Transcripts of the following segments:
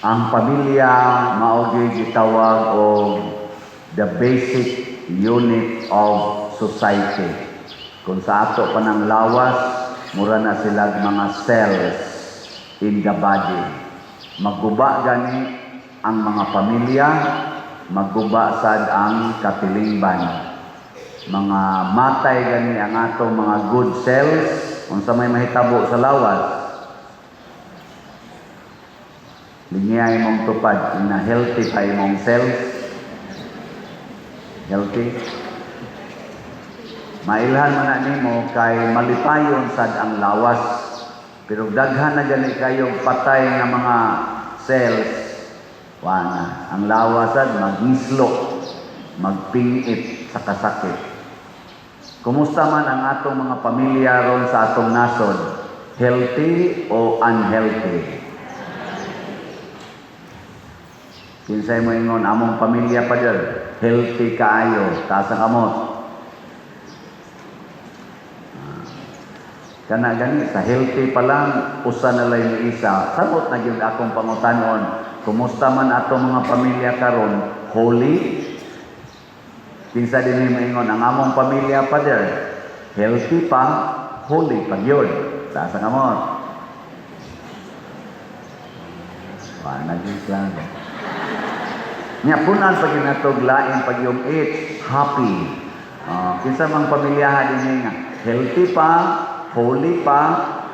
Ang pamilya mao gyud gitawag og the basic unit of society. Kung sa ato pa ng lawas, mura na sila mga cells in the body. Magguba gani ang mga pamilya, magguba sad ang katilingban. Mga matay gani ang atong mga good cells, unsa may mahitabo sa lawas? Linyay mong tupad, na healthy pa imong cells. Healthy. Mailhan man na nimo kay malipayon sad ang lawas. Pero daghan na gani kayo patay nga mga cells. Wa na. Ang lawas sad magislo, magpingit sa kasakit. Kumusta man ang atong mga pamilya ron sa atong nasod? Healthy o unhealthy? Kinsay mo ingon among pamilya pa dyan, healthy kaayo, taas ang kamot. Kana gani sa healthy pa lang usa na lay ni isa. Sabot na gyud akong pangutanon. Kumusta man atong mga pamilya karon? Holy? Kinsa din moingon ang among pamilya, Father, healthy pa, holy pa gyud. Taas ang kamot. Wa na gyud klaro. Nya punan pag natog lain pag yung H, happy. Kinsa mang pamilyaha din nga healthy pa, holy pa,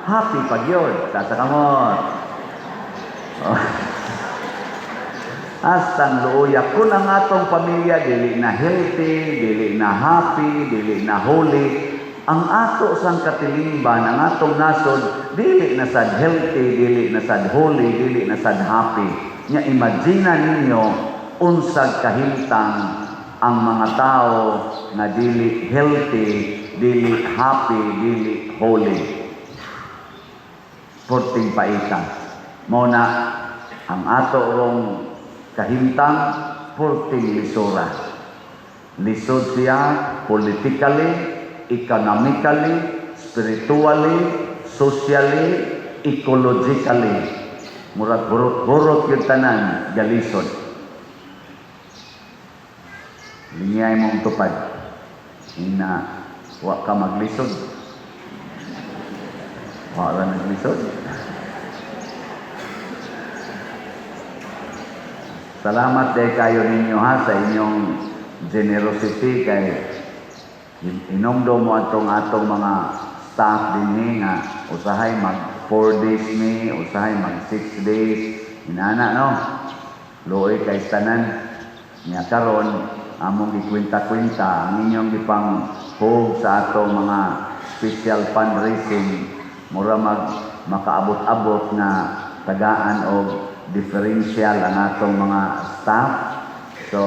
happy pa gyud. Taas ang kamot. Oh. Hastang luoya kung ang atong pamilya dili na healthy, dili na happy, dili na holy, ang ato sang katilingban, ang atong nasod, dili na sad healthy, dili na sad holy, dili na sad happy. Nya imagine ninyo unsag kahimtang ang mga tao nga dili healthy, dili happy, dili holy. Porting paita. Mao na ang ato rong kahimtang porting lisura. Lisod siya politically, economically, spiritually, socially, ecologically. Murag hurot-hurot yung tanan, galisod. Linyay mong tupad. Ina, wa ka maglisod. Wa ra naglisod. Salamat day kayo ninyo ha sa inyong generosity kay inomdom mo atong atong mga staff dinhi nga usahay mag 4 days mi, usahay mag 6 days. Inana no. Luoy kay tanan. Nya karon among gikwenta-kwenta ang inyong gipang hug sa atong mga special fundraising, mura mag makaabot-abot nga tagaan og differential ang atong mga staff. So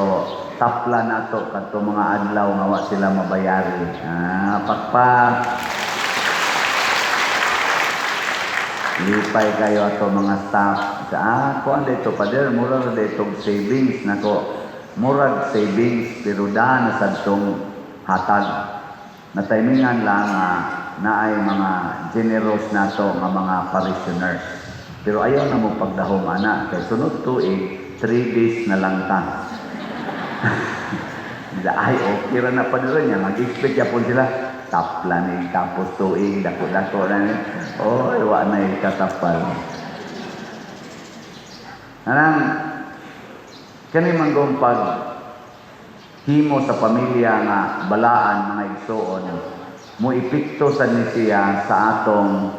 tapla nato kadto mga adlaw nga wa sila mabayari. Pakpak. Lipay kayo ato mga staff. Sa kuan dito, Father, mura ra dito savings nako. Murag savings pero daan na sad tong hatag. Na timingan lang nga naay mga generous nato nga mga parishioners. Pero ayaw na mo pagdahom ana kay sunod tuig 3 days na lang ta. Ay, okay ra na pa diri niya. Mag-expect yapon sila. Tapla ni tapos tuig, dako-dako na ni. Oy, wa na katapal. Anang kani manggong pag himo sa pamilya nga balaan, mga igsuon, mo epekto sa ni siya sa atong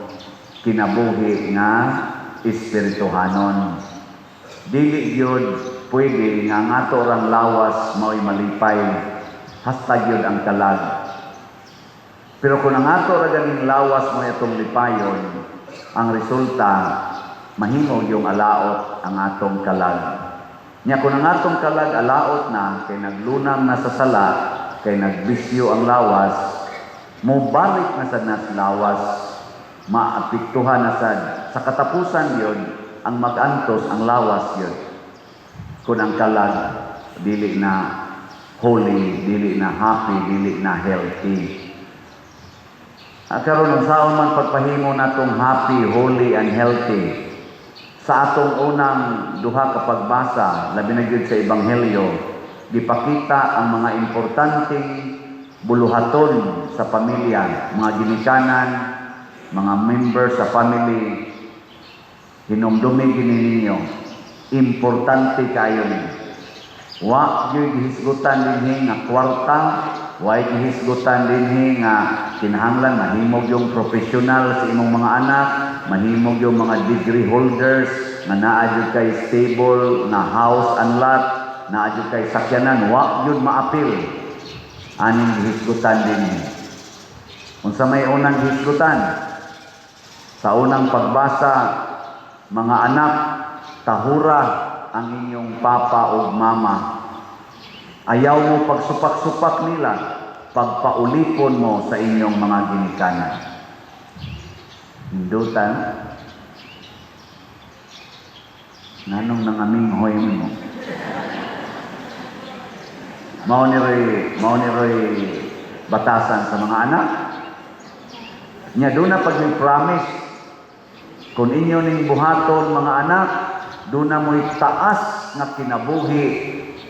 kinabuhi nga espirituhanon. Dili gyud pwede nga ang ato rang lawas mao'y malipay, hasta gyud ang kalag. Pero kung ang ato ra ganing lawas mo atong lipayon, ang resulta mahimo yung alaot ang atong kalag. Nya kung ang atong kalag alaot na kay naglunang na sa sala, kay nagbisyo ang lawas, mobalik na sad nas lawas, maapektuhan na sad. Sa katapusan yun, ang magantos ang lawas yun. Kung ang kalag dili na holy, dili na happy, dili na healthy. Karon unsaon man pagpahimo natong happy, holy and healthy? Sa atong unang duha ka pagbasa, labi na gyud sa Ebanghelyo, gipakita ang mga importanteng buluhaton sa pamilya, mga ginikanan, mga members sa family, hinumdumi gini ninyo, importante kayo ni. Wa gyud gihisgutan dinhi nga kwarta, wa gihisgutan dinhi nga kinahanglan mahimog yung professional sa imong mga anak, mahimog yung mga degree holders, nga naa jud kay stable na house and lot, naa jud kay sakyanan, wa gyud maapil aning gihisgutan dinhi. Unsa may unang gihisgutan? Sa unang pagbasa, mga anak, tahura ang inyong papa o mama. Ayaw mo pagsupak-supak nila, pagpaulipon mo sa inyong mga ginikanan. Hindutan, nganong nangaminghoy mo? Mao ni Roy batasan sa mga anak. Nya doon na pag promise, kung inyo ning buhaton, mga anak, doon na mo'y taas nga kinabuhi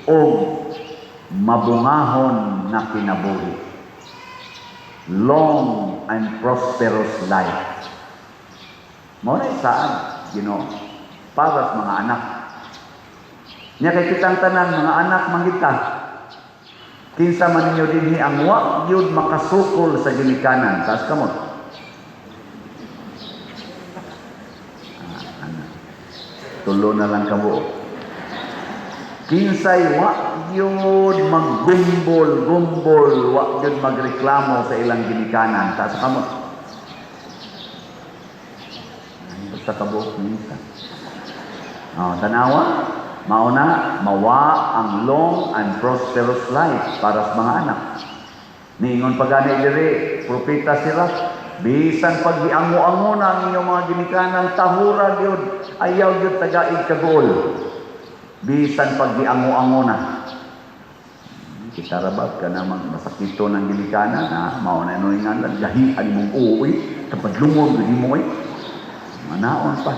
o mabungahon na kinabuhi. Long and prosperous life. Mao na saan, Ginoo, para sa mga anak. Nya kay kitang tanan mga anak man kita. Kinsa man ninyo dinhi ang wa gyud makasukol sa ginikanan? Taas kamot. Ah, ana. Tulo na lang kabuo. Kinsay wa gyud maggumbol, gumbol, wa gyud magreklamo sa ilang ginikanan? Taas kamot. Ay, basta kabuok minsan. Oh, tanawa, mauna, mawa ang long and prosperous life para sa mga anak. Niingon pa gani diri, propeta sila, bisan pag giango-ango na ang inyong mga ginikanan, tahura gyud, ayaw gyud tagaig kaguol. Bisan pag giango-ango na. Kita ra ba ka namang masakito ng ginikanan, ha? Mao na no nga lang gahian mong uwi, kapag lungod gid mo eh. Manaon pa.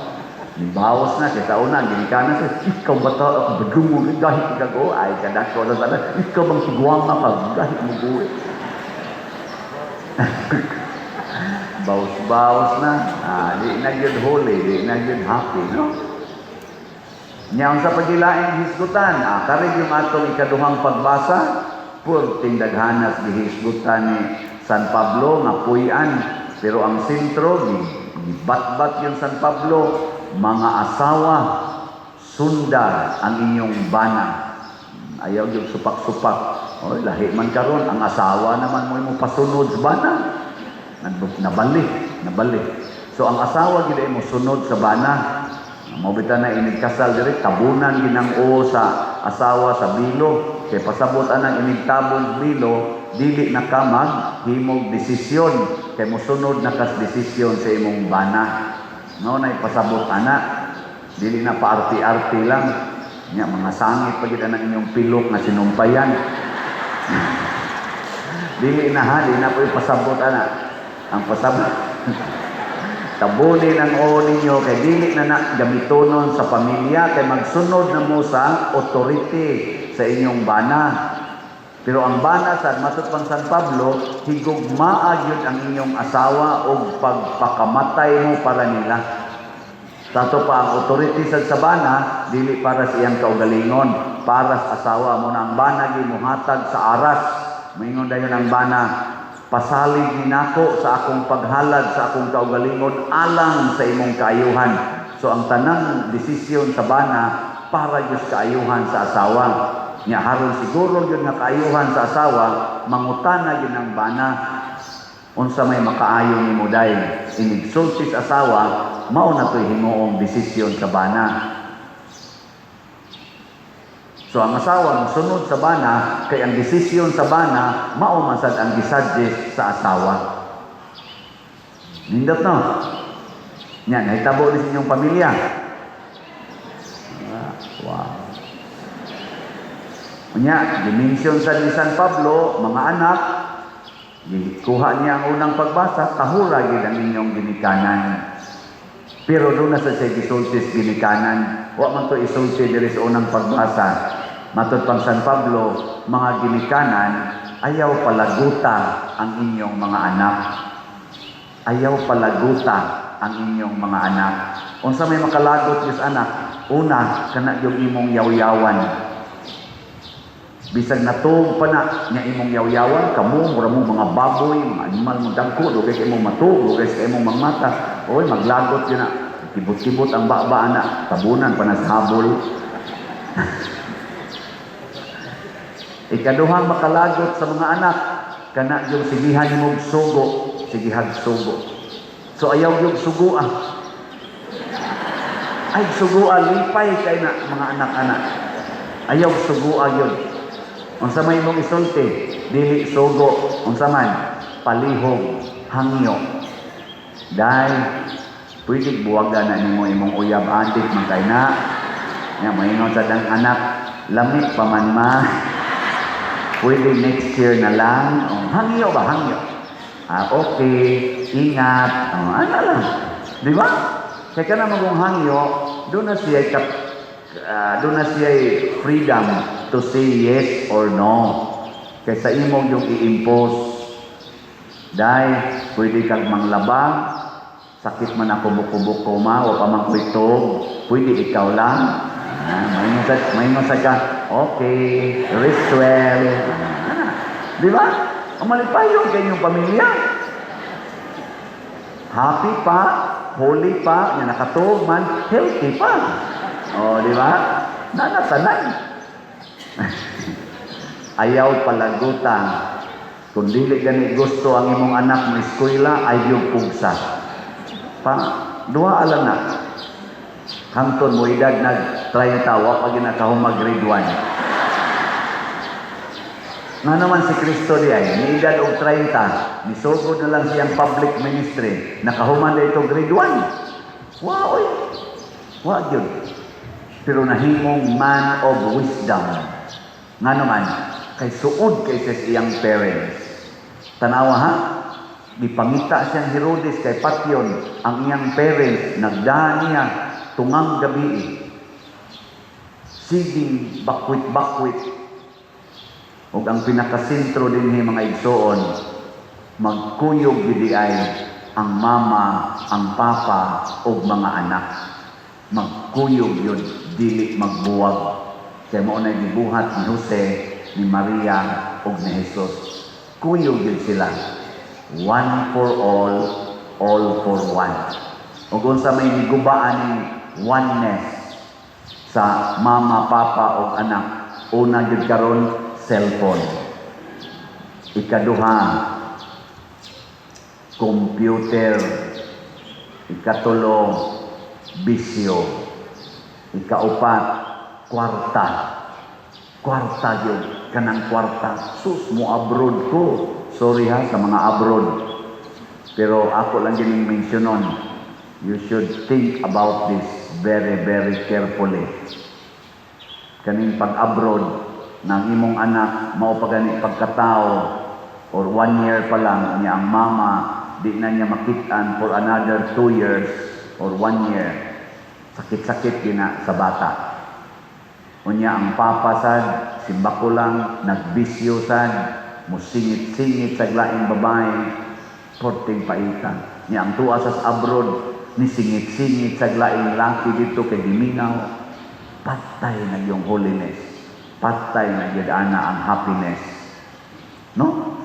Nibawas na kay sa una ginikanan sa ikaw bata ako badlungod gahi ka ko ay kadako na sana ikaw bang sigwang ka gahi mo buwi. Bawas-bawas na, di na gyud holy, di na gyud happy, no? Nya sa pagilaing hisgutan, karig yung atong ikaduhang pagbasa, purting daghanas gihisgutan ni San Pablo nga puy-an, pero ang sentro gibatbat yung San Pablo, mga asawa, sunda ang inyong bana. Ayaw yung supak-supak. Oy, lahi man karon ang asawa naman mo imo pasunod sa bana. Nabali, nabali. So ang asawa gid mo sunod sa bana. Mao bitaw na inig kasal diri tabunan ginang o sa asawa sa bilo. Kay pasabot anang inig tabon bilo, dili na ka maghimog desisyon kay mosunod na kas desisyon sa imong bana. No nay pasabot ana. Dili na paarti-arti lang. Nya mga sangit pa gid anang inyong pilok nga sinumpayan. Dili na ha, di na po pasabot ana. Ang pasabot tabunin ang oo ninyo kay dili na na gamitonon sa pamilya kay magsunod na mo sa authority sa inyong bana. Pero ang bana sa matod pang San Pablo, higugmaa gyud ang inyong asawa og pagpakamatay mo para nila. Tato pa ang authority sa bana dili para sa iyang kaugalingon, para sa asawa mo na ang bana gimuhatag sa aras. Moingon dayon ang bana, pasalig ni nako sa akong paghalad sa akong kaugalingon alang sa imong kaayuhan. So ang tanang desisyon sa bana para gyud kaayuhan sa asawa. Nya haron siguro gyud nga kaayuhan sa asawa, mangutana gyud ang bana unsa may makaayo nimo dai. Inigsulti sa asawa, mao na to'y himuong desisyon sa bana. So ang asawa mosunod sa bana kay ang desisyon sa bana mao man sad ang gisuggest sa asawa. Nindot no? Nya nahitabo ni sa inyong pamilya. Wow. Unya, dimension sa ni San Pablo, mga anak, gikuha niya ang unang pagbasa, tahura gid ang inyong ginikanan. Pero duna sad siya gisulti sa ginikanan. Wa man to isulti diri sa unang pagbasa. Matod pang San Pablo, mga ginikanan, ayaw palaguta ang inyong mga anak. Ayaw palaguta ang inyong mga anak. Unsa may makalagot sa anak? Una, kana yung imong yawyawan. Bisag natuog pa na nga imong yawyawan, kamo, mura mo mga baboy, mga animal mo dagko, dugay kay imong matuog, dugay sa imong mangmata. Oy, maglagot yun na. Kibot-kibot ang baba na, tabunan pa na sa habol. Ikaduhang makalagot sa mga anak, kana yung sigihan nimong sugo, sigihag sugo. So ayaw yung sugo ah. Ay sugo ah, lipay kay na mga anak-anak. Ayaw sugo ah yun. Unsa may imong isulti, dili sugo, unsa man, palihog, hangyo. Dahil pwede buwagan na nimo imong uyab, adik man kay na. Ya, maingon sa dang anak, lamit pa man ma. Pwede next year na lang. Oh, hangyo ba? Hangyo. Ah, okay. Ingat. Oh, ano lang. Di ba? Kaya ka na magong hangyo, doon na siya freedom to say yes or no. Kaysa imong yung i-impose. Dahil, pwede kang manglaba, sakit man ako buko-buko ma, o pa man ko'y tuog, pwede ikaw lang. Ah, may sa ka, okay, rest well. Ah, di ba? Malipayon kay inyong pamilya. Happy pa, holy pa, nga nakatuog man, healthy pa. O, di ba? Nanatanan. Ayaw palagutan. Kung dili gani gusto ang imong anak mo eskwela, ayaw pugsa. Pa, duha lang na. Hangtod mo edad nag 30, wa pa ginakahuma grade 1. Nga naman si Kristo di ay, ni edad og 30, nisugod na lang siyang public ministry, nakahuman na ito grade 1. Wa oy. Wa gyud. Pero nahimong man of wisdom. Nga naman, kay suod kay sa iyang parents. Tanawa ha, gipangita siyang Herodes kay patyon ang iyang parents, nagdahan niya tungang gabi. Siging bakwit-bakwit. Ug ang pinakasentro dinhi, mga igsoon, magkuyog gidi ay ang mama, ang papa ug mga anak. Magkuyog yun, dili magbuwag. Kay mao na gibuhat ni Jose, ni Maria ug ni Jesus. Kuyog yun sila. One for all for one. Ug unsa may migubaan ning oneness sa mama, papa ug anak? Una gyud karon, cellphone. Ikaduha, computer. Ikatulo, bisyo. Ikaupat, kwarta. Kwarta yun. Kanang kwarta. Sus, mo abroad ko. Sorry ha sa mga abroad. Pero ako lang din yung mentionon. You should think about this very, very carefully. Kaning pag-abroad ng imong anak, mao pa gani pagkatao, or 1 year pa lang, niya ang mama, di na niya makitaan for another 2 years or 1 year. Sakit-sakit gina sa bata. Unya ang papa sad, simbako lang, nagbisyo sad, musingit-singit sa laing babae, porting paitan. Nya ang tuwa sa abroad, ni singit-singit sa laing laki dito kay giminaw, patay na yung holiness. Patay na gyud ana ang happiness. No?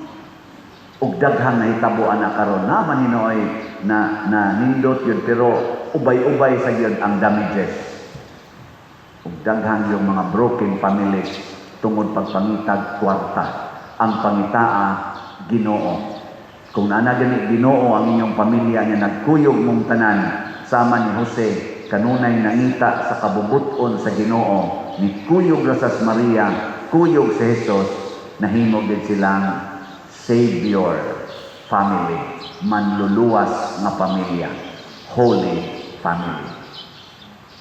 Ug daghang nahitabo ana karon naman hinuoy na na nindot yun, pero ubay-ubay sa gyud ang damages. Ug daghan yung mga broken families tungod pagpangitag kwarta. Ang pangitaa, Ginoo. Kung naa gani Ginoo ang inyong pamilya nga nagkuyog mong tanan sama ni Jose, kanunay nangita sa kabubuton sa Ginoo, ni kuyog ra sa Maria, kuyog sa Jesus, nahimo gid silang Savior family, manluluwas nga pamilya, holy family.